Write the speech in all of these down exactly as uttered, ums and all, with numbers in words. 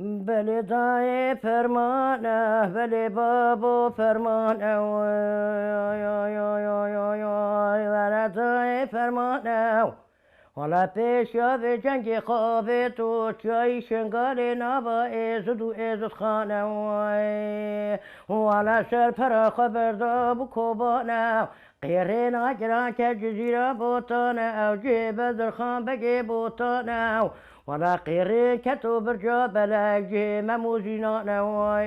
Belê dayê ferman e, belê babo ferman e, oy, oy, oy, oy, oy, oy, oy, were dayê ferman e. Wala pêşiya vê cengê xavê tu çiyayî Şingalê nava Êzid û Êzidxan e, oy. Wala ser pera xwe berda bi Koban e. Qêrê nagiran ke Cizîra Botan e, ew cihê Bedirxan Begê Botan e. Wala qêrê keto birca belek cihê Mem û Zînan e, oy.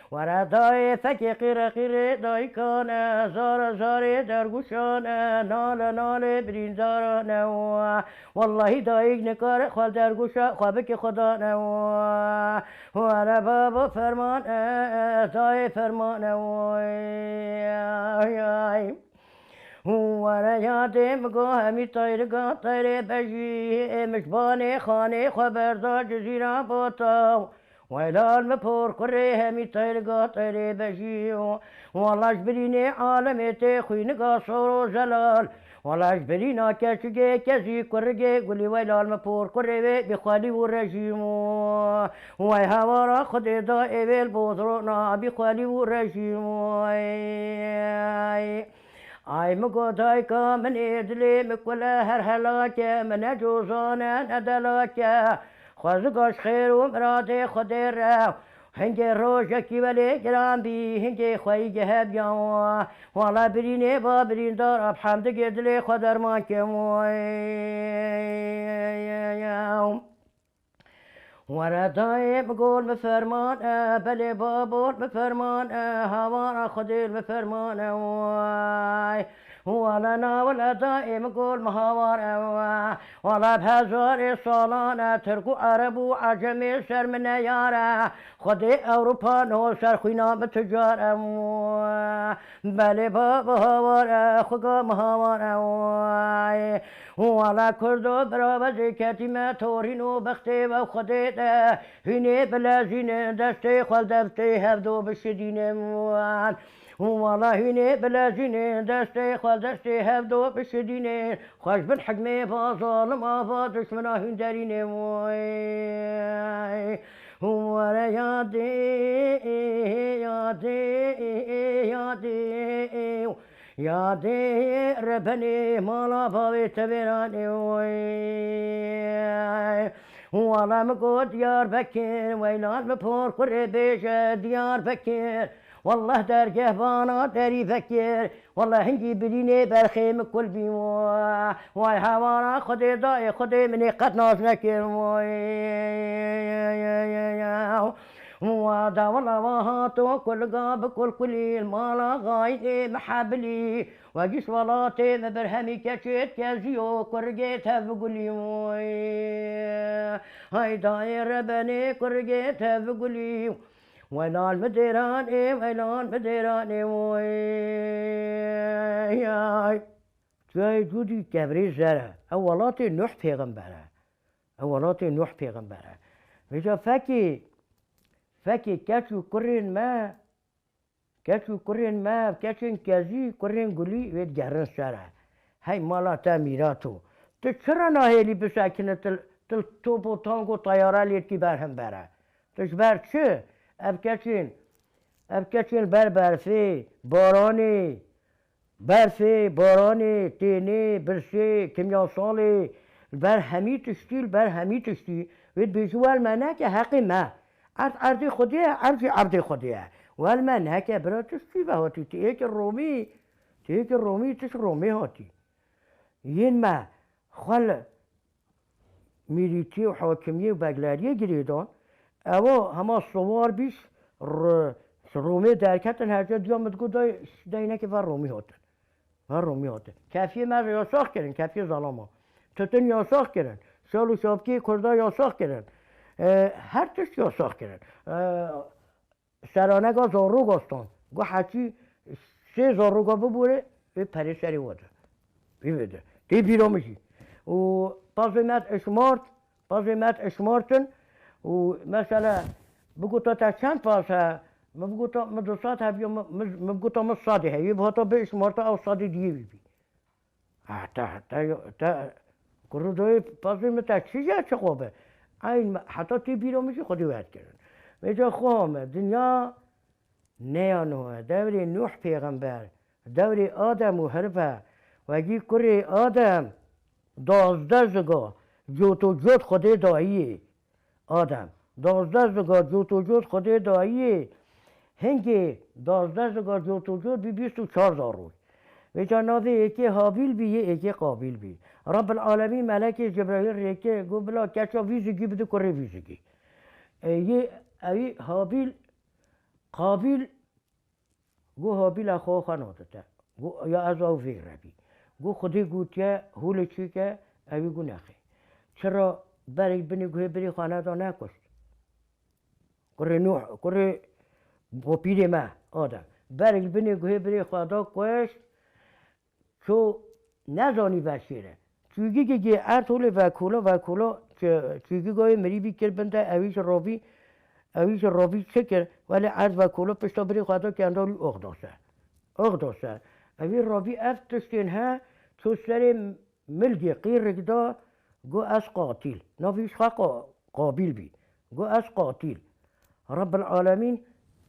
Were dayê fekê qîre qîrê dayikan e, zare zarê dergûşan e, nale nalê birîndaran e, oy. Wellahî dayik nikare xwe dergûşa xwe bike xwedan e, oy. Were babo ferman e, dayê ferman e, oy. Ay, ay. Were yadê min go hemî tayriga tayrê bejî, ê min ji banê xanê xwe berda Cizîra Botaw. Weylal min por kurê hemî tayriga tayrê bejî. Wala ji birînê alemê tê xwîniga sor û zelal. Wala ji birîna keçikê kezî kurigê gulî weylal min por kurê wê bî xwelî û rejîm. Wey hawara Xwedê da êvêl bozrona bî xwelî û rejîm. Ay. Ay min go dayka min ê dilê min kule her helake, min ne cozane ne delake. Xwezika ji xêr û miradê Xwedê re. Hingê rojekî welê giran bî, hingê xweyî gehebiya. Wala birînê ba birîndar, Abhemdigê dilê xwe derman ke. Were dayê min gol min ferman e, belê babol min ferman e, hawara Xwedê min ferman e, way. Wala na wele dayê min gol min hawar e, way. Wala bi hezarê salan e, Tirk û Ereb û Ecemê ser min neyar e, Xwedê Ewropa no ser xwîna min tucar e, way. Belê baba hawar e, xuga min hawar e, way. Wala Kurdo bira vecê ketîme torîn û bextê ve Xwedê de. Hûnê bilezînin destê xwe li destê hevdo bişidînin. Wala hûnê bilezînin destê xwe li destê hevdo bişidînin. Xwe ji bin hikmê va zalim ava dişmina hûn derînin. Were yadê, yadê, yadê. Yadê rebenê mala bavê teveranê, oy. Wala min got Diyarbekir, weylan min por kurê bêje Diyarbekir. Wallah dergeh vana derî vekir. Wallah hingî birînê berxê min kul bî, wa-, way hawara Xwedê dayê Xwedê min ê qet nas nekir, oy. Wa da wala wa hato kulga bi kulkulî, mala xayê mihebilî. Wa giş welatê me berhemî keçêt keziyo kurgê tev gulî. Hay dayê rebenê kurgê tev gulî. Welal mi dêranê, welal mi dêranê, oy. Ay. Çiyayê Cûdî kevrê zer e. Ew welatê Nuh pêxember e. Ew welatê Nuh pêxember e. Vêca fekê, fekê keç û kurên me, keç û kurên me, ev keçên kezî, kurên gulî wê digerin ser e. Hey mala te mîrato. Tu çira nahêlî bisekine til, til top û tank û teyare lê dikî berhember e? Tu ji ber çi? Ev keçên, ev keçên ber berfê, baranê, Berfê, baranê, tênê, birsê, kimyasalê, li ber hemî tiştî, li ber hemî tiştî. Wê dibêjî wel me neke heqê me. Erd erdê Xwedê ye, erd jî erdê Xwedê ye. Wel me neke bira tu ji kî ve hatî? Tu yê ki Romî, tu yê ki Romî, tu ji Romê hatî. Yên me xwe li mîrîtiyê û hakimiyê û begleriyê girêdan, ewa hema siwar bî, r-, ji Romê derketin, her ca diya min digot, dayê, deynekê ver Romî hatin. Ver Romî hatin. Kefiyê me re yasax kirin, kefiyê zelama. Tutin yasax kirin. Şal û şapkiyê Kurda yasax kirin. E, her tişt yasax kirin. E, Seraneka zarok astan. Got heçî sê zaroka bibore, vê perê serê we de. Vî vê de. Tê bîra min jî. Û pazê me d-işmart, pazê me d-işmartin. Û mesela bigota te çend paz he? Min bigota, min du sed heviya, min, min, min bigota min sedê heye. Yê bihata bê işmarta ew sedê diyê vî bî. Ha, te, te, te, kuru doyê pazê min te çi ye çi xwe be? Eyn me-, heta tê bîra min jî Xwedê wet kirin. Vêca xwe me, dinya neya niho ye. Devrê Nûh pêxember, devrê Adem û herive, wegî kurê Adem, duwazdeh ziga, cot û cot Xwedê dayiyê. Adem, duwazdeh ziga cot û cot Xwedê dayiyê, hingê duwazdeh ziga cot û cot bî bîst û çar zarok. Vêca navê yekê Habîl bî, yê êkê Qabîl bî. Rabbil Alemîn melekê Cebraîl rêke, got, bila keça vî zigî bide kurê vî zigî. E, yê, ewî Habîl, Qabîl, Got, Habîla xwe xwe nadite. Got, ya ez ew vê re bî. Got, Xwedê gotiye, holê çêke, ewî got, nexê. Çira berê binê guhê birê xwe neda nekuşt. Kurê Nûh, kurê bopîrê me, Adem. Berê binê guhê birê xwe da kuşt, ço nezanî veşêre. Çûgî gigê erd holê vekola, vekola, çi-, çûgî goyê mirî bî kir bin de, ewî ji rovî, ewî ji rovî çi kir? Welê erd vekola pişta birê xwe da kendalî ox da ser. Ox da ser. Ewî rovî ev tiştên he, çû serê milgê qîrik da, got, ez qatîl. Navî ji xwe qa-, Qabîl bî. Got, ez qatîl. Rebbil Alemîn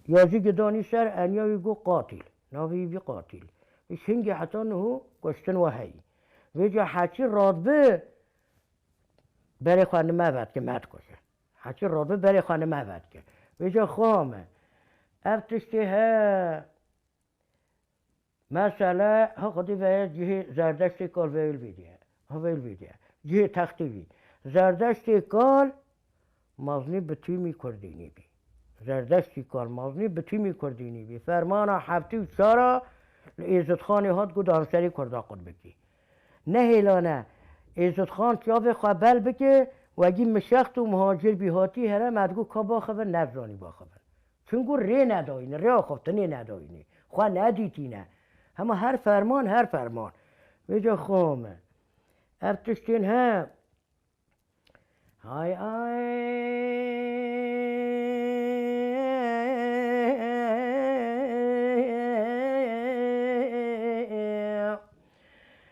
ya jî gidanî ser eniya wî got, qatîl. Navê wî bî qatîl. Îş hingê heta niho kuştin we heyî. Vêca heçî radbi berê xwe nime vedke, me dikuje. Heçî radbi berê xwe nime vedke. Vêca xwe me. Ev tiştê he. Mesele, ha xwedî veye cihê Zerdeştê kal veyl vîdiye. Ha veyl vîdiye. Cihê textî vî. Zerdeştê kal maznî bi tîmî kurdînî bî. Zerdeştî kal maznî bi tîmî kurdînî bî. Fermana heftê û çar a li Êzidxanê hat got, di serê kurda qut bikî. Nehêlane Êzidxan çavê xwe bel bike, wegî mişext û muhacir bî hatî here, me digot ka baxivin, nezanî baxivin. Çunku rê nedayîne, rê axaftinê nedayîne. Xwe nedîtîne. Hema her ferman, her ferman. Vêca xwe me. Ev tiştên he. Hay ay.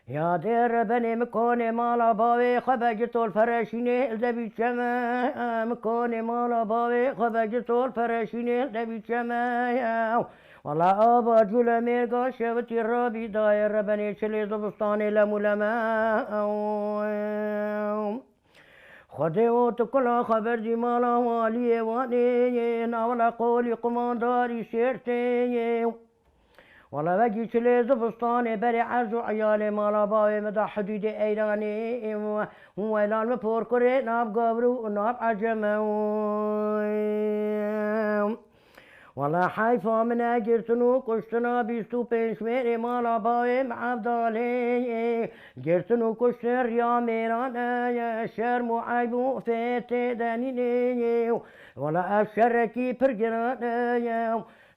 Ya dê rebenê mikonê mala bavê xwe vegir tol fereşînê li devî çeme. Mikonê mala bavê xwe vegir tol fereşînê li devî çeme. Wala ava cûle mêrga şevitî rabî dayê rebenê çilê zivistanê lem û leme. Xwedê û tu kula xwe berdî mala waliyê Wanê, navla qolî qumandarî şêrtê. Wala vegî çilê zivistanê berê erz û eyalê mala bavê min da hidûdê Eyranê. Hûn weylan min porkurê nav gavru û nav eceme. Wala heyfa min e girtin û kuştina bîst û pênc mêrê mala bavê min Evdalê. Girtin û kuştin riya mêran e, şerm û eyb û fê tê de nînê. Wala ev şerekî pir giran e.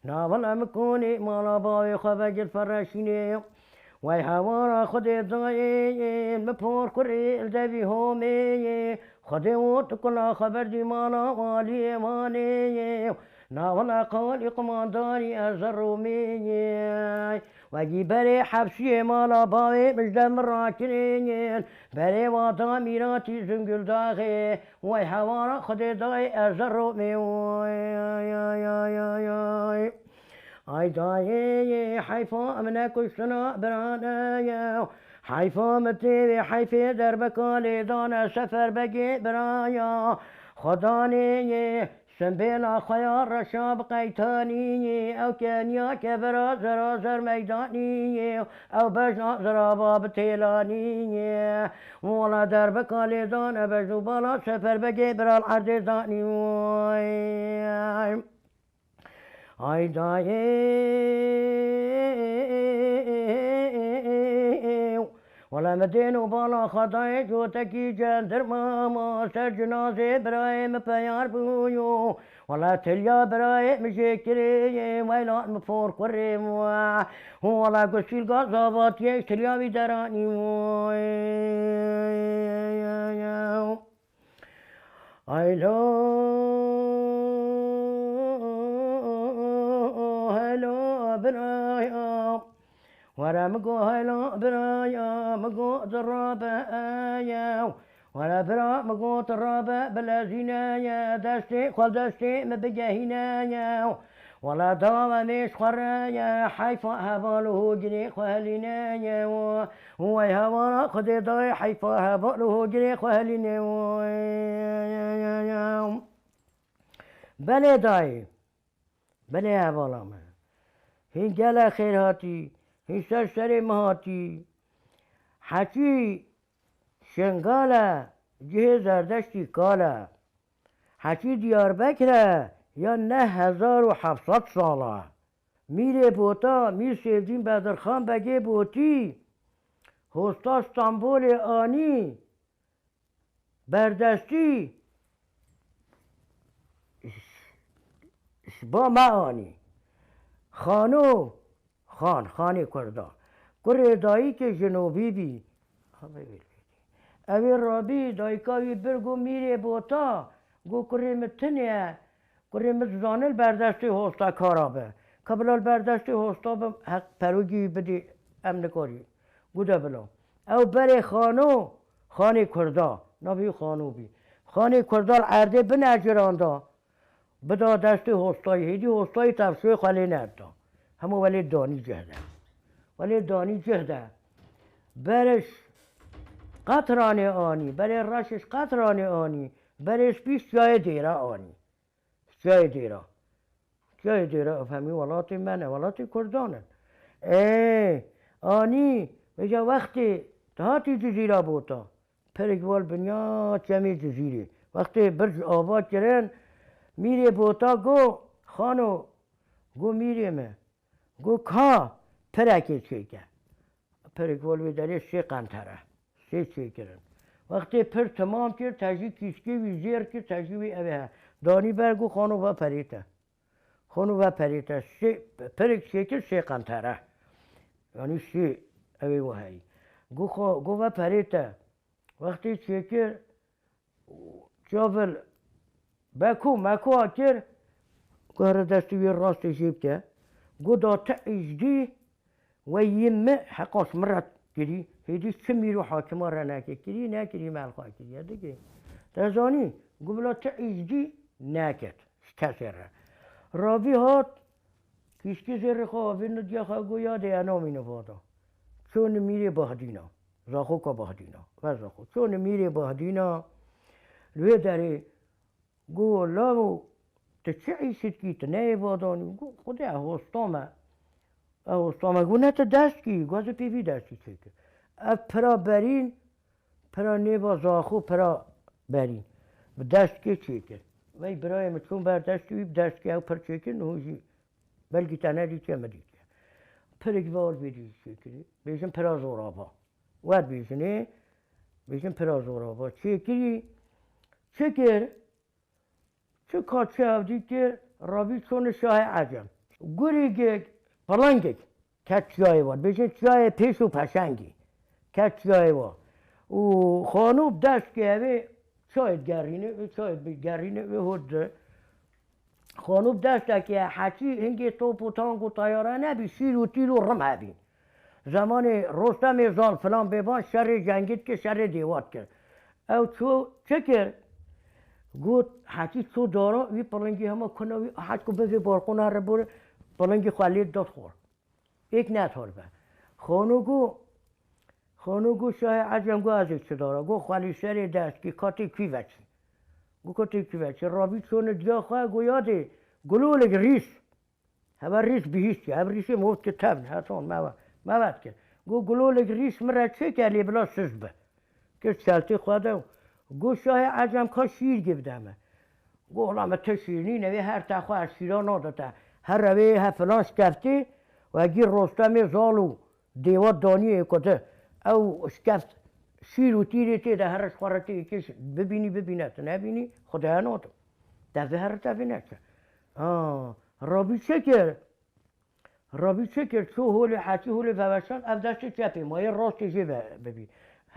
Na wala min konê mala bavê xwe vegir fereşînê. Wey hewara Xwedê dayê, min por kurê li devî Homê. Xwedê û tu kula xwe berdî mala waliyê Wanê. Na wala qalî qumandarî ez zerromê. Wegî berê hefşiyê mala bavê min ji dem min rakirîn. Berê wata mîratî Zingildaxê. Wey hewara Xwedê dayê ez zerromê. Ay dayê, heyfa min e kuştina birane ye. Heyfa min tê vê heyfê derbeka lê dane sefer begê biraya. Xwedanê ye, simbêla xwe ya reşa bi qeytanî ye. Ew keniya kevera zera zer meydanî ye. Ew bejna zeraba bi têlanî ye. Wala derbeka lê dane bejn û bala sefer begê bira li erdê danî. Ay dayê, wala min tên û bala xwe dayê cotekî cendirma ma ser cinazê birayê min peyar bûyo. Wala tiliya birayê min jê kirê, weylan min por kurê min. Wala gusîlga zavatiyê tiliya wî deranî. Aylo, helo biraya. Were min go helo biraya, min go dirabe eyew. Were bira min got rabe bilezîne ye, destê xwe destê min bigehîne ye. Wele dawemê ji xwe re ye, heyfa heval û hogirê xwe helîne ye. Wey hevala Xwedê dayê, heyfa heval û hogirê xwe helîne ye. Belê dayê. Belê hevala me. Hîn gele xêr hatî, hîn ser serê min hatî. Heçî Şingal e, cihê Zerdeştî kal e. Heçî Diyarbekir e, ya neh hezar û heft sed sal e. Mîrê Bota, Mîr Sêvdîn Bedirxan Begê Botî, hosta Stenbolê anî, berdestî ji ba me anî. Xano, xan, xanê Kurda. Kurê dayikê ji Nobî bî. Ew ê rabî, dayika wî bir got, Mîrê Bota, got, kurê min tinê ye. Kurê min dizane li berdestê hosta kara be. Ka bila li berdestê hosta be, heq perogî wî bidî, em nikarî. Got de bila. Ew berê xano, xanê Kurda. Navê wî Xano bî. Xanê Kurda li erdê bineciranda. Bida destê hostayî. Hêdî hostayî tevşoyê xwe lê neda. Hema welê danî cih de. Welê danî cih de. Berê ji qetranê anî. Berê reş ji qetranê anî. Berê spî ji çiyayê Dêra anî. Çiyayê Dêra. Çiyayê Dêra, ev hemî welatê me ne, welatê Kurdan in. Ê, anî, vêca wextê tu hatî Cizîra Bota. Pirik val binya çemê Cizîrê. Wextê birc ava kirin, Mîrê Bota got, Xano, got, Mîrê me. Got, ka pirekê çêke. Pirik val wê derê sê qentere. Sê çêkirin. Wextê pir temam kir, tejî kîşkê wî jêr kir, tejî wî ev ê he. Danî ber, got, Xano, ve perê te. Xano, ve perê te. Sê, pirik çêkir sê qentere. Yanî sê, ev ê weheyî. Got, Xo-, got, ve perê te. Wextê çêkir, çavil beko meko kir, guhere destê wê rastê jê bike. Got, da ti îjdî we yê min heqas min red kirî, hêdî çi mîr û hakima re neke kirî, nekirî me li xwe kiriye, digê. Te zanî, got, bila ti îjdî neket ji kesê re. Ravî hat, Kîşkî zêrê xwe avêt nidiya xwe, got, yadê, ez namînim vada. Çû nimîrê Bahdîna. Zaxoka Bahdîna. Ve Zaxo. Çû nimîrê Bahdîna. Li wê derê got, lavo, tu çi îşî dikî, tu neyê vadanî? Got, Xwedê, ez hosta me. Ez hosta me. Got, ne tu dest kî. Got, ez ê pê vî destî çêkir. Ev pira berîn, pira nêva Zaxo, pira berîn. Bi dest kê çêkir. Vey birayê min çûn ber destî wî, bi dest kê ew pir çêkir, niho jî Belkî te nedîtiye, min dîtiye. Pirik ve ol vê dî çêkirî. Bêjin pira zorava. We dibêjinê, bêjin pira zorava. Çêkirî, çi kir? Çi ka çi ev dî kir? Rabî çûne şahê Ecem. Gurîgek, pilingek. Ket çiyayê wa. Bêjin çiyayê pêş û peşengî. Ket çiyayê wa. Û xanû bi dest kê evê çayê digerîne, wê çayê digerîne, wê hot di. Xanû bi destekê heçî hingê top û tank û teyare nebî, şîr û tîr û rim hebî. Zemanê Rostemê Zal filan bêvan şerê cengî dikir, şerê dêwa dikir. Ew çû çi kir? Got, heçî çû dara wî pilingî hema kuna wî, heç ku bivê balkona re bûre, pilingî xwe lê da xwar. Êk netor be. Xanû got, Xanû got, şahê Ecem got, ez ê çi dara? Got, xwelî şerê dest kî, ka tê kî veçî. Got, ka tê kî veçî. Rabî çûne diya xwe, got, yadê, gulolek rîs. Heve rîs bihîstiye. Ev rîsê mov dike tevn, heton, meve, meve dike. Got, gulolek rîs min re çêke, lê bila siz bi. Kir çeltê xwe de. Got, şahê Ecem ka şîr gê bide me. Got, wela me ti şîr nîne, wê her te xwe ez şîra nade te. Here wê he filan şkeftê, wegî Rostemê Zal û dêwa daniyê ku di. Ew şkeft şîr û tîrê tê de, here ji xwe re tê kê bibînî, bibîne, tu nebînî, xwe de he nade. Te vê here te vê neke. Ha, Rabî çi kir? Rabî çi kir? Çû holê heçî, holê veveşand, ev destê çepê ma, yê rastê jê ve bibî.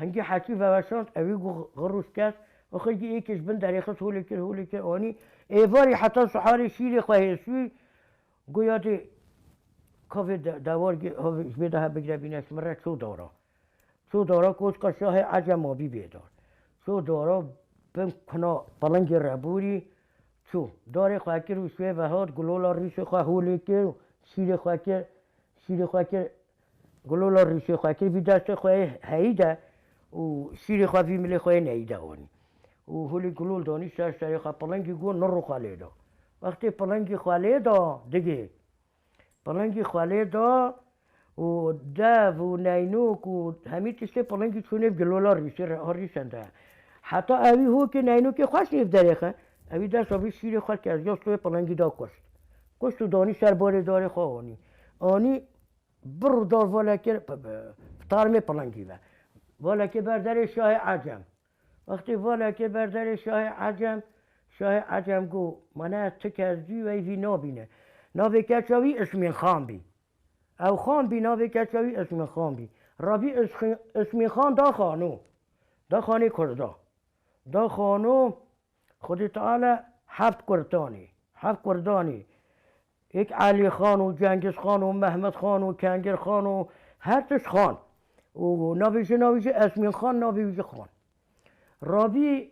Hingî heçî veveşand, ewî gu xirûş kes, û xirgî êkê ji bin derê xist, holê kir, holê kir, anî. Êvarî heta siharê şîrê xwe hêsûyî, gu yadê kavê de-, dewar gi-, havê, ji bê de he bigre bîne, ji min re çû dara. Çû dara koçka şahê Ecem abî bê dar. Çû dara bin kuna pilingê re borî, çû. Darê xwe kir û şûyê ve hat, gulola rîşê xwe holê kir û şîrê xwe kir, şîrê xwe kir, gulola rîşê xwe kir vî destê xwe yê heyî de û şîrê xwe vî milê xwe yê neyî de anî. Û holê gulol danî ser serê xwe, pilingî got, nirû xwe lê da. Wextê pilingî xwe lê da, digê. Pilingî xwe lê da û dev û neynok û hemî tiştê pilingî çû nêv gilola rîsê re, a rîsende. Heta ewî hokê neynokê xweş nêv derêxe, ewî desta vî şîrê xwe kezya stûyê pilingî da kuşt. Kuşt û danî ser barê darê xwe anî. Anî bir û dar valekê tarmê pilingî ve. Valekê ber derê şahê Ecem. Wextê valekê ber derê şahê Ecem, şahê Ecem got, mane ti kes dî wey vî nabîne. Navê keça wî Ismîn Xan bî. Ew Xan bî, navê keça wî Ismîn Xan bî. Rabî Isxî-, Ismîn Xan da xano. Da xanê Kurda. Da xano, Xwedê Teala heft kurtanê, heft kurdanê. Êk Elî Xan û Cengiz Xan û Mehmet Xan û Kengir Xan û her tişt Xan. Û navê jina wî jî Esmîn Xan, navê wî jî Xan. Rabî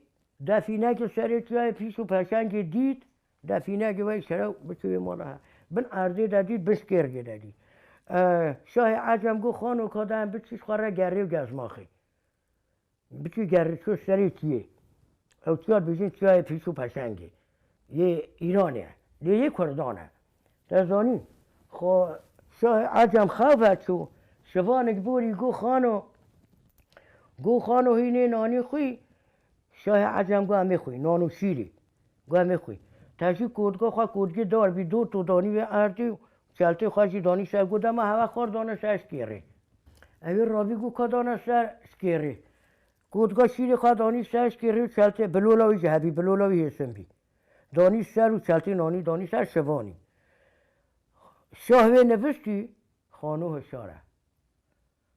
defînekê serê çiyayê pîs û peşengê dît, defînekê wey şerew biçû wê mala he. Bin erdê de dît, bin şkêrgê de dît. E, şahê Ecem got, xano ka de em biçî ji xwe re gerrê û gezmaxê. Biçû gerrê çû serê çiyê. Ew çiya dibêjin çiyayê pîs û peşengê. Yê Îranê ye. Lê yê Kurdan e. Te zanî, xwe şahê Ecem xew veçû. Şivanik borî got, xano, got, xano hînê nanî xwî. Şahê Ecem got, em ê xwî. Nan û şîrê. Got, em ê xwî. Te jî kotga xwe kotgê dar bî, dot û danî wê erdê û çeltê xwe jî danî ser, got, dema heve xwar dane ser şkêrê. Ew ê rabî got, ka dane ser şkêrê. Kotga şîrê xwe danî ser şkêrê û çeltê, bilola wî jî hebî, bilola wî hêsin bî. Danî ser û çeltê nanî danî ser şivanî. Şah wê nivistî, xano hişar e.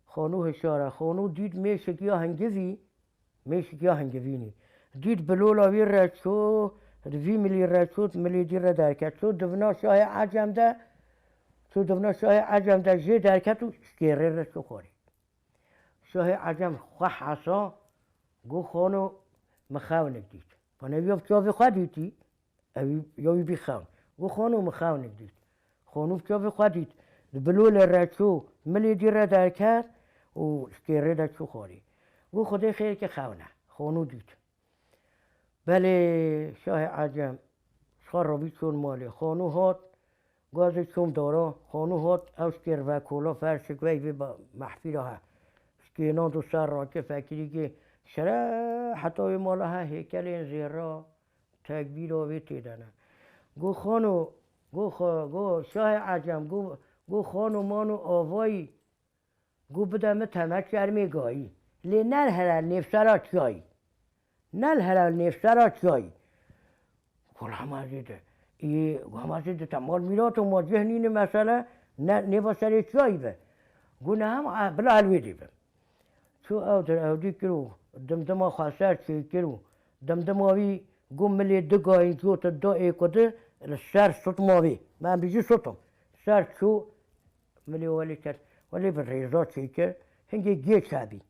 Xano hişar e. Xano dît mêşik ya hingivî, mêşik ya hingivînî. Dît bilola wî re çû, di vî milî re çû, milê dî re derket. Çû divna şahê Ecem de, çû divna şahê Ecem de jê derket û şkêrê re çû xwarî. Şahê Ecem xwe hesa, got, xano, min xewnik dît. Xano ya bi çavê xwe dîtî? Ew ya wî bî xewn. Got, xano, min xewnik dît. Xano bi çavê xwe dît. Di bilolê re çû, milê dî re derket û şkêrê de çû xwarî. Got, Xwedê xêr ke xewn e. Xano dît. Belê, şahê Ecem, ji xwe rabî çûn malê. Xano hat, gazê çûm dara, xano hat, ew şkêr vekola ferşik wey vê ba-, mehfîla he. Şkênan do ser rakir fekirî kê şere heta wê mala he hêkelên zêra, tekbîra wê tê de ne. Go xano, go xo-, go şahê Ecem, go, go xano mano avayî, got, bide min teme çermê gayî. Lê nelhere nêvsera çiyayî. Nelhere nêvsera çiyayî. Got, hema zêde. Ê, got, hema zêde te mal mîrat û ma cih nîne mesele, ne, nêva serê çiyayî be. Got, ne hema, eh, bila helwêdê be. Çû ew dir ew dî kir û dimdima xwe ser çêkir û dimdima wî got, milê du gayîn cote da ê ku di li ser sutma wê. Me em bijî sutum. Ser çû, milê welê ket. Welê bi rêza çêkir, hingê gêç hebî.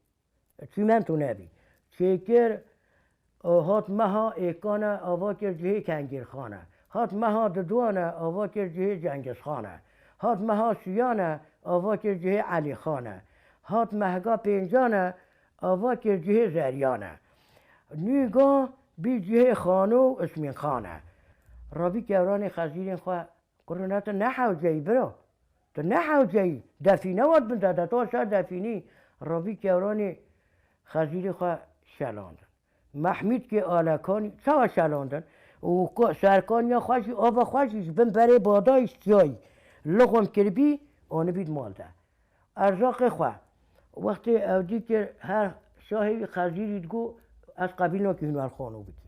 Çîmento nebî. Çêkir, hat meha êkane ava kir cihê Kengîrxane. Hat meha diduane ava kir cihê Cengizxane. Hat meha siyane ava kir cihê Elîxane. Hat mehga pêncane ava kir cihê Zeryane. Nîga bî cihê Xano û Ismînxane. Rabî kewranê xezîrên xwe Kurine, tu ne hewceyî bira. Tu ne hewceyî. Defîne wat bin de, de tu ser defînî. Rabî kewranê xezîrê xwe şelandin. Mehmîdkê Alekanî çawa şelandin? Û ko-, serkaniya xwe jî, ava xwe jî ji bin berê badayî şiyayî. Lixum kiribî, anibî di mal de. Erzaqê xwe. Wextê ew dî kir her şahê wî xezîrî digot, ez qebîl nakim hûn wer xano bikî.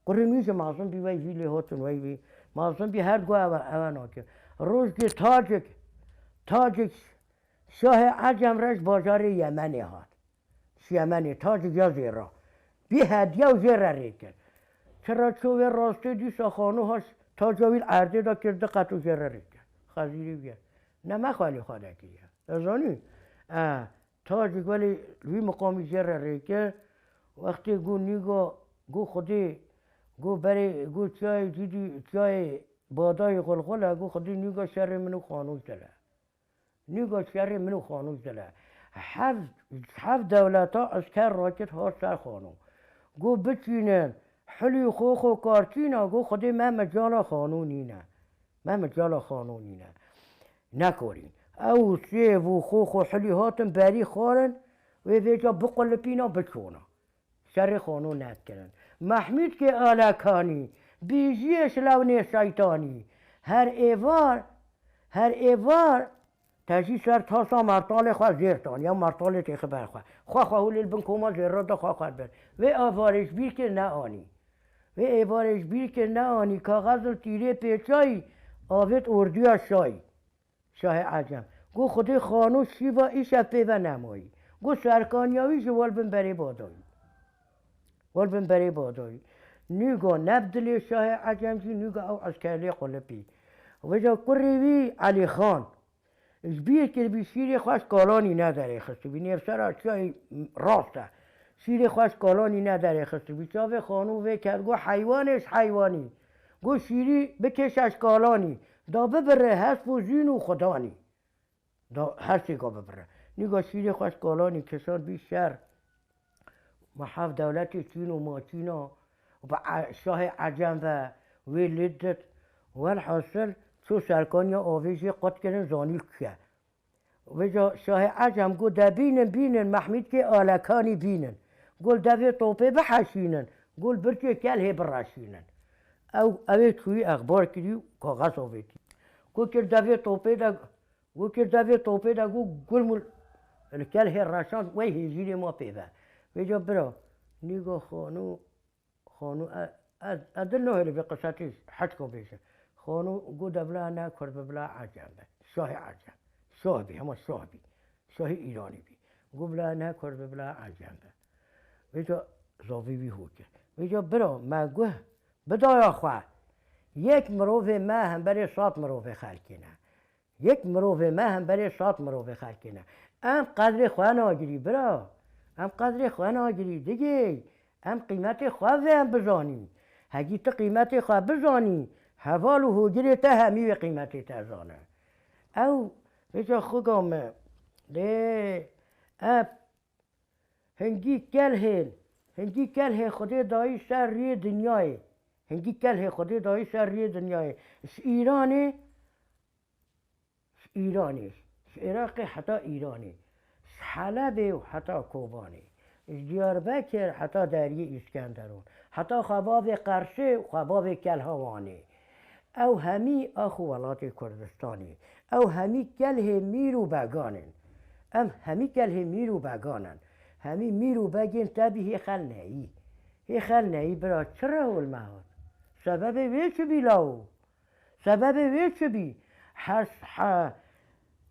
Kurê wî jî mezin bî, wey vî lê hatin, wey vî mezin bî, her got ew, ew nakir. Rojkê tacik, tacik şahê Ecem re ji bajarê Yemenê hat. Ji Yemenê tacik ya zêra. Bî hediye û jê re rê kir. Çira çû wê rastê dîsa xano haş taca wî li erdê de kir, diqet û jê re rê kir. Xezîrî bûye. Ne me xwelê xwe de kiriye. Ez zanî. E, Tacik welê li wî miqamî jê re rê kir. Wextê got nîga, got Xwedê, got berê, got çiyayê cîdî, çiyayê badayê xulxul e, got Xwedê nîga şerê min û xanû dile. Nîga şerê min û xanû dile. Hev, hev dewleta esker rakit hat ser xanû. Got biçînin, hilî xo xo kartîna, got Xwedê me mecala xanû nîne. Me mecala xanû nîne. Nekarîn. Ew sêv û xo xo hilî hatin berî xwarin, wê vêca biqulipîna biçûna. Şerê xanû nedikirin. Mehmûdkê Alekanî, bîjiyê şilewnê şeytanî. Her êvar, her êvar, te jî ser tasa mertalê xwe zêr tan, ya mertalê têxi ber xwe. Xwe xwe hûlê li bin koma zêra de xwe xwe bir. Vê avarê ji bîr kir neanî. Vê êvarê ji bîr kir neanî, kaxez li tîrê pêçayî, avêt orduya şayî. Şahê Ecem. Got Xwedê xanû şîva îşev pê ve nemayî. Got serkaniya wî ji wal bin berê badayî. Wal bin berê badayî. Nûga neb dilê Şahê Ecem jî nûga ew eskerlê qulipî. Vêca kurê wî Elî Xan. Ji bîr kiribî şîrê xwe ji kalanî nederê xistibî. Nêvsera çiyayê rast e. Şîrê xwe ji kalanî nederê xistibî. Çavê xanû vê ket, got heywanê ji heywanî. Got şîrî bikêşe ji kalanî. Da bibire hesp û zûn û xudanî. Da her sêka bibire. Nîga şîrê xwe ji kalanî kişand bî şer. Ma hev dewletê çîn û maçîna û bi e-, şahê Ecem ve wê lê dit. Welhasil çû serkaniya avê jê qut kirin zanî li ku ye. Vêca şahê Ecem got de bînin, bînin, Mehmûdkê Alekanî bînin. Got devê topê biheşînin. Got birçê kelhê bireşînin. Ew, ew ê çûyî exbar kirî û kaxez avêtî. Got kir devê topê de Got kir devê topê de got gul mul li kelhê reşand wey hêjîrê ma pê ve. Vêca bira, nîga xanû, xanû e, ez, ez dil nahêlî vê qiseta hişka bêjim. Xanû got de bila ne kurd bi bila Ecem be. Şahê Ecem. Şah bî, hema şah bî. Şahê Îranî bî. Got bila ne kurd bi bila Ecem be. Vêca zavî wî hû kir. Vêca bira me guh bidaya xwe. Yek mirovê me hemberê sed mirovê xelkê ne. Yek mirovê me hemberê sed mirovê xelkê ne. Em qedrê xwe nagirî bira. Em qedrê xwe nagirî digê. Em qîmetê xwe vê em bizanîn. Hegî tu qîmetê xwe bizanî, heval û hogirê te hemî wê qîmetê te zane. Ew vêca xuga me. Lê ev Hingî kelhên, hingî kelhê Xwedê dayî ser rûyê dinyayê. Hingî kelhê Xwedê dayî ser rûyê dinyayê. Ji Îranê, ji Îranê, ji Iraqê heta Îranê, ji Helebê û heta Kobanê, ji Diyarbekir heta Deriyê Îskenderûn, heta xwebavê Qersê û xwebavê Kelha Wanê. Ew hemî ax û welatê Kurdistanê. Ew hemî kelhê mîr û began in. Em hemî kelhê mîr û began in. Hemî mîr û begên te bî hê xel neyî. Hê xel neyî bira çi re hol me hat? Sebebê wê çi bî lawo? Sebebê wê çi bî? Hes-, he-,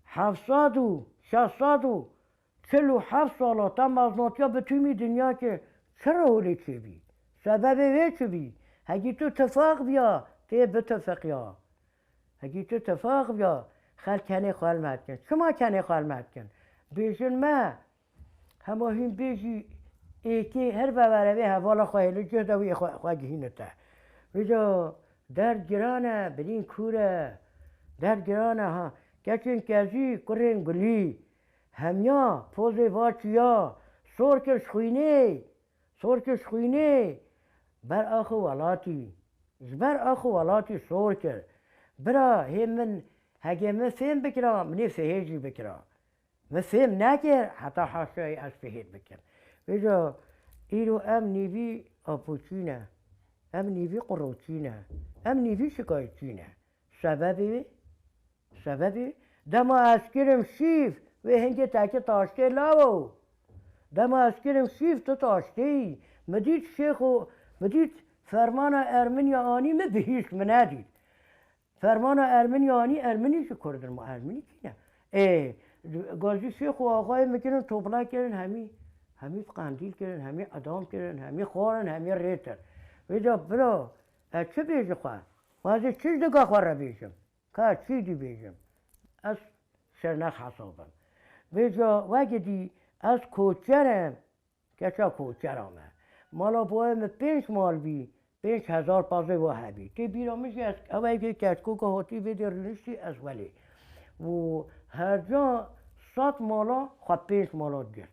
heft sed û şeş sed û çil û heft sala te meznotiya bi tûmî dinya kir, çi re holê çêbî? Sebebê wê çi bî? Hegî tu tifaq biya, tê bitifiqiya. Hegî tu tifaq biya, xelk kenê xwe hilmet kin. Çima kenê xwe hilmet kin? Bêjin me, hema hîn bêjî êkê her vevere vê hevala xwe hêli cih de wî xwe, xwe gihîne te. Vêca derd giran e, birîn kûr e. Derd giran e ha. Keçên kezî, kurên gulî. Hemiya pozê va çiya, sor kir ji xwînê, sor kir ji xwînê, ber ax û welatî, ji ber ax û welatî sor kir. Bira, hê min, hegê min fêm bikira, min ê fihê jî bikira. Min fêm nekir, heta haşayê ez fihêt bikim. Vêca îro em nîvî apoçî ne, em nîvî quroçî ne, em nîvî şikayetçî ne. Sebebê wê? Sebebê? Dema ez kirim şîv, wê hingê te ki taştê lawo. Dema ez kirim şîv, tu taştê yî. Mi dît şêxo, mi dît fermana Ermeniya anî, mi bihîst, mi nedît. Fermana Ermeniya anî, Ermenî ji Kurd in, ma Ermenî kî ne? Ê, gazî şêx û axayê min kirin, topla kirin, hemî, hemî qendîl kirin, hemî edam kirin, hemî xwarin, hemî rêtin. Vêca bira, ez çi bêjim xwe? Ma ez ê çi ji diga xwe re bêjim? Ka çi dî bêjim? Ez şernex hesabim. Vêca weke dî ez koçer im, keça koçera me. Mala boyê min pênc mal bî, pênc hezar pazê wa hebî. Tê bîra min jî ez, ew ê vê keçkoka hatî vê dê rûniştî ez welê. Û her ca sed mala xwe pênc mala digirt.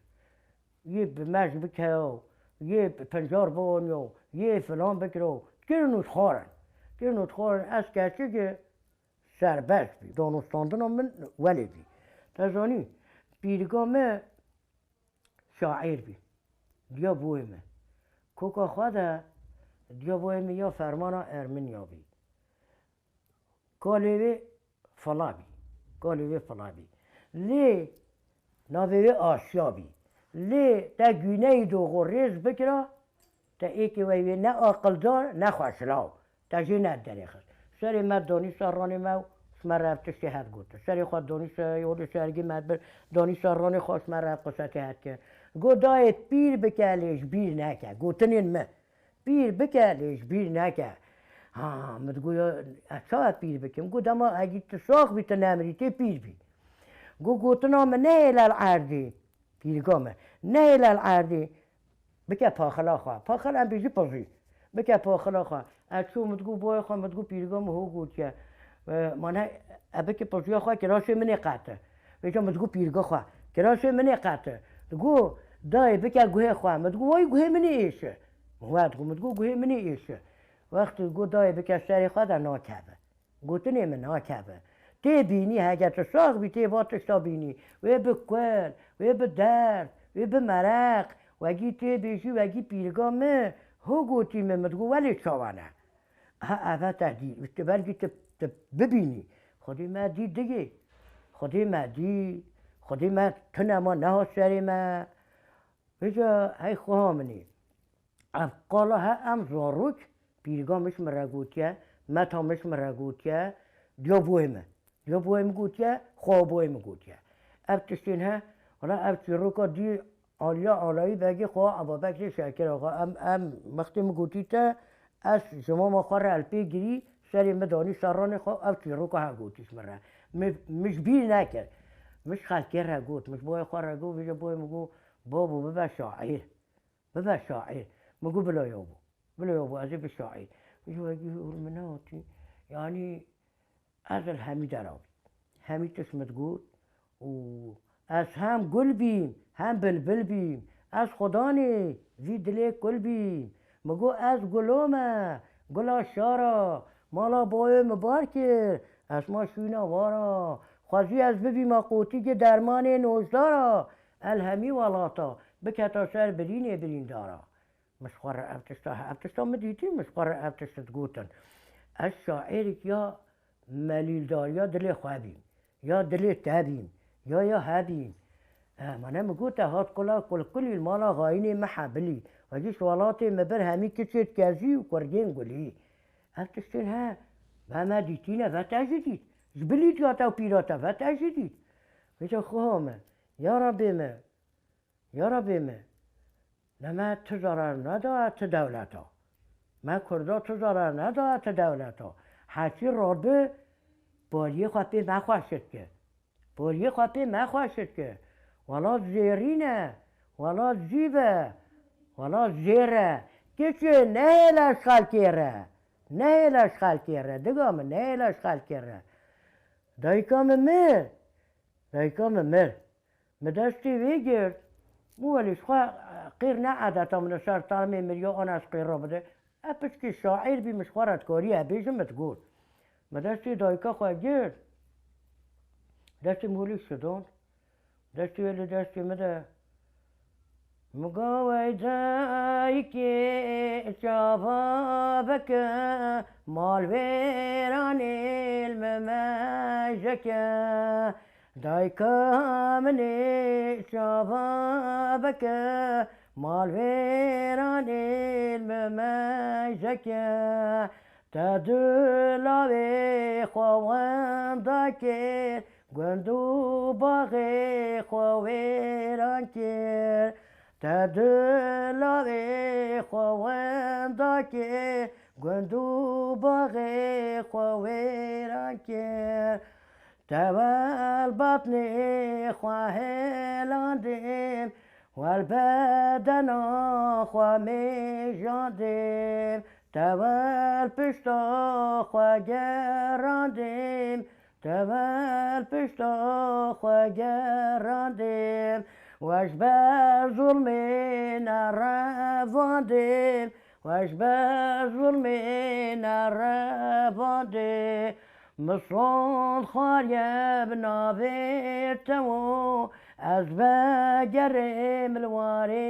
Yê bi mej bikeyo, yê bi pincar bioniyo, yê filan bikiro. Kirin û dixwarin. Kirin û dixwarin. Ez keçikê serbest bî. Danûstandina min welê bî. Te zanî, pîrika me şaîr bî. Diya boyê me. Koka xwe de diya boyê me ya fermana Ermeniya bî. Kalê wê fila bî. Kalê wê fila bî. Lê navê wê Asya bî. Lê te Güneydoğu rêz bikira, te êkê wey wê ne aqildar, ne xweşlaw. Te jê ne derêxist. Serê me danî ser ranê me û ji me re ev tiştê het gotin. Serê xwe danî ser yolê sergî me bir, danî ser ranê xwe ji me re ev qisetê het kir. Got dayê pîr bike lê ji bîr neke. Gotinên me. Pîr bike lê ji bîr neke. Ha, min digot ya, ez çawa pîr bikim? Got dema egî tu sax bî, tu nemirî, tê pîr bî. Got gotina min nehêle li erdê. Pîrga me. Nehêle li erdê. Bike paxila xwe. Paxil em bêjî pizî. Bike paxila xwe. Ez çû min digot boyê xwe, min digot pîrga min ho gotiye. E, mane, e, bike piziya xwe kiraşê min ê qete. Vêca min digot pîrga xwe. Kiraşê min ê qete. Digot, dayê bike guhê xwe. Min digot, way guhê min ê êşe. Min we digot, min digot guhê min ê êşe. Wextê digot dayê bike serê xwe de nakeve. Gotinê min nakeve. Tê bînî, heke tu sax bî, tê va tişta bînî. Wê bi kul, wê bi derd, wê bi mereq. Wegî tê bêjî, wegî pîrga min, ho gotî min, min digot, welê çawa ne? Ha, eve te dî. Tu belkî tu, tu bibînî. Xwedê me dî digê. Xwedê me dî. Xwedê me tune ma nehat serê me. Vêca hey xweha min ê. Ev qala he em zarok, pîrga min ji min re gotiye, meta min ji min re gotiye, diya boyê min. Diya boyê min gotiye, xweha boyê min gotiye. Ev tiştên he, wala ev çîroka dî aliya alayî begê xweha Ebabekirê Şekir axa. Em, em wextê min gotî te, ez ji mama xwe re el pê girî, serê min danî ser ranê xwe, ev çîroka he gotî ji min re. Min, min ji bîr nekir. Min ji xelkê re got, min ji boyê xwe re got, vêca boyê min got, babo bibe şaîr. Bibe şaîr. Min got bila ya bo. Bila ya bo, ez ê bi şaîr. Ji wekî hûr min nehatî. Yanî ez li hemî dera bî. Hemî tişt min digot û ez hem gul bîm, hem bilbil bîm. Ez xudanê vî dilê kul bîm. Min got ez gulo me, gula şara, mala boyê min bar kir, ez ma şûna wara. Xwezî ez bibîma qotîkê dermanê nojdara, el hemî welata, biketa ser birînê birîndara. Min ji xwe re ev tişta, ev tişta min dîtî, min ji xwe re ev tişt digotin. Ez şaîrek ya melîldar, ya dilê xwe bîm, ya dilê te bîm, ya ya he bîm. E, mane min got te hat kula kulkulî li mala xayînê me hebilî. Wekî ji welatê me bir hemî kiçêt kezî û kurgên gulî. Ev tiştên he, me, me dîtîne, ve te jî dît. Ji bilî diya te û pîra te, ve te jî dît. Vêca xuha me, ya Rabbê me, Ya Rabbê me, ne me tu zarar neda tu dewleta. Me Kurda tu zarar neda tu dewleta. Heçî Rabbi baliyê xwe pê me xweş dike. Baliyê xwe pê me xweş dike. Welat zêrîn e, welat zîv e, welat zêr e. Keçê nehêle ji xelkê re. Nehêle ji xelkê re. Diga min nehêle ji xelkê re. Dayika min mir. Dayika min mir. Min destê wê girt. Min welî ji xwe qîr ne edeta min li ser termê miriya an ez qîra bide. E piçkî şaîr bî, min ji xwe re dikariye bêjim, min digot. Min destê dayika xwe girt. Destê min welî şidand. Destê wê li destê min de. Min got wey dayikê çava bike, mal wêranê li me mejeke. Dayika min ê çava bike, mal wêranê li me mejeke. Te di lawê xwe wenda kir, gund û baxê xwe wêran kir. Te di lawê xwe wenda kir, gund û baxê xwe wêran kir. Te welbatnê xwe hêlandin, Wel bedena xwe mêjandîm, te wel pişta xwe gerandîm, te wel pişta xwe gerandîm, we ji ber zulmê nerevandîm, we ji ber zulmê nerevandî. Misol xwariye bi navê te wo, ez vegerêm li warê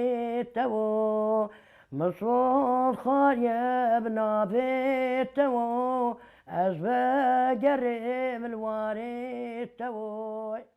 te wo. Misol xwariye bi navê te wo, ez vegerêm li warê te wo.